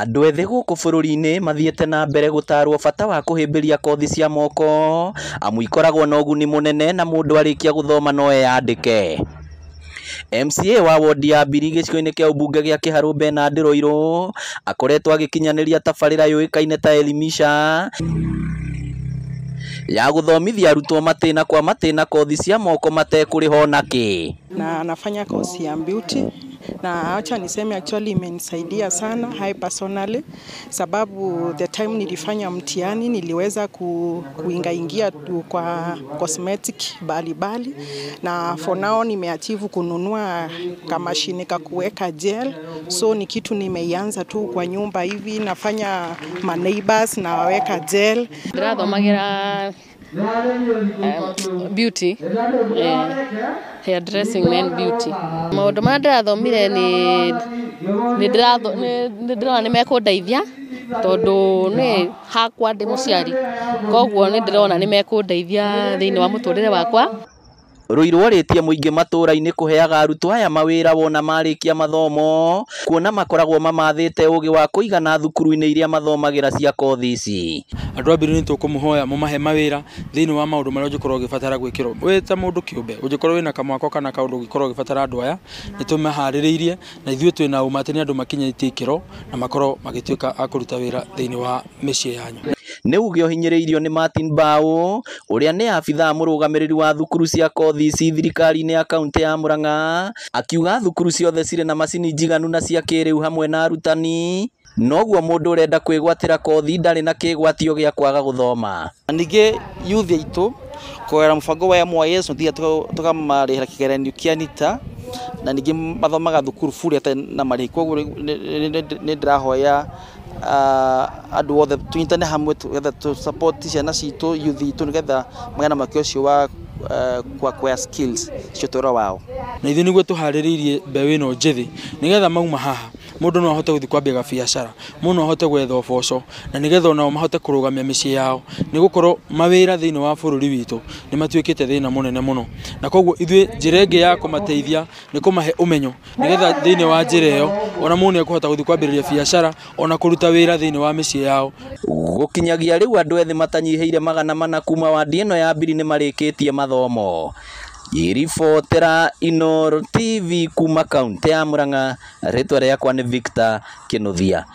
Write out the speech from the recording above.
Andũ ethĩ gũkũ bũrũri-inĩ mathiĩte na mbere gũtarwo bata wa kũhĩmbĩria kothi cia moko amu ikoragwo na ũguni mũnene na mũndũ arĩkia gũthoma no eyandĩke. MCA wa wodi ya Mbiri gĩcigo-inĩ kĩa ũmbunge gĩa Kĩharũ Bernard Rũirũ akoretwo agĩkinyanĩria tabarĩra yũĩkaine ta Elimisha ya gũthomithia arutwo matĩna kwa matĩna kothi cia moko matekũrĩha onakĩ. Na nafanya kosi ya beauty na acha niseme actually imenisaidia sana hai personally, sababu the time nilifanya mtihani niliweza kuingaingia kwa cosmetic balibali, na for now nimeachieve kununua kamashine ka kuweka gel, so ni kitu nimeianza tu kwa nyumba hivi, nafanya ma neighbors na waweka gel. Ndĩrathomagira beauty, hair dressing and beauty. Maũndũ marĩa ndĩrathomire nĩ ndĩrona nĩ mekũndeithia tondũ nĩ hakwa ndĩ mũciari, koguo nĩ ndĩrona nĩ mekũndeithia thĩinĩ wa mũtũrĩre wakwa. Rũirũ orĩtie mũingĩ matũra-inĩ kũheaga arutwo aya mawĩra wona marĩkia mathomo kuona makoragwo mamathĩte ũgĩ wa kũigana thukuru-inĩ iria mathomagĩra cia kothi ici. Andũ a Mbiri nĩ tũkũmũhoya mũmahe mawĩra thĩinĩ wa maũndũ marĩa ũngĩkorwo ũgĩbatara gwĩkĩrwo wĩ ta mũndũ kĩũmbe, ũngĩkorwo wĩna kamwako kana kaũndũ ũngĩkorwo ũgĩbatara andũ aya nĩ tũmaharĩrĩirie na ithuĩ twĩna ũma atĩ nĩ andũ makinyĩtie ikĩro na makorwo magĩtuĩka a kũruta wĩra thĩinĩ wa mĩciĩ yanyu. Nĩ uge ũhinyĩrĩirio nĩ Martin Bao ũrĩa nĩ abithaa mũrũgamĩrĩri wa thukuru cia kothi ici thirikari-inĩ ya kaunti ya Murang'a akiuga thukuru ciothe cirĩ na macini njiganu na cia kĩrĩu hamwe na arutani, noguo mũndũ ũrenda kwĩgwatĩra kothi ndarĩ na kĩgwatio gĩa kwaga gũthoma. Ningĩ youth aitũ kũgerera mũbango wa MYS nĩthiaga tũkamarĩhĩra kĩgeranio kĩa NITA na ningĩ mathomaga thukuru bure hatarĩ na marĩhi, koguo nĩ ndĩrahoya andũ othe tũnyitane hamwe nĩgetha tũ support ciana citũ youth itũ nĩgetha magĩe na mweke ũcio wa acquire skills cia ũtũũro wao. Na ithuĩ nĩguo tũharĩrĩirie mbeũ ĩno njĩthĩ nĩgetha mauma haha mũndũ no ahote gũthiĩ kwambia gabiacara, mũndũ no ahote gwetha ũboco na nĩgetha onao mahote kũrũgamia mĩciĩ yao, nĩ gũkorwo mawĩra thĩinĩ wa bũrũri witũ nĩ matuĩkĩte thĩna mũnene mũno, na koguo ithuĩ njĩra ĩngĩ ya kũmateithia nĩ kũmahe ũmenyo nĩgetha thĩinĩ wa njĩra ĩyo ona mũndũ nĩ ekũhota gũthiĩ kwambĩrĩria biacara ona kũruta wĩra thĩinĩ wa mĩciĩ yao. Gũkinyagia rĩu andũ ethĩ matanyihĩire 400 kuma wadi ĩno ya Mbiri nĩ marĩkĩtie mathomo. Ngĩribotera Inooro TV kuma kaunti ya Murang'a, rĩtwa rĩakwa nĩ Victor Kĩnuthia.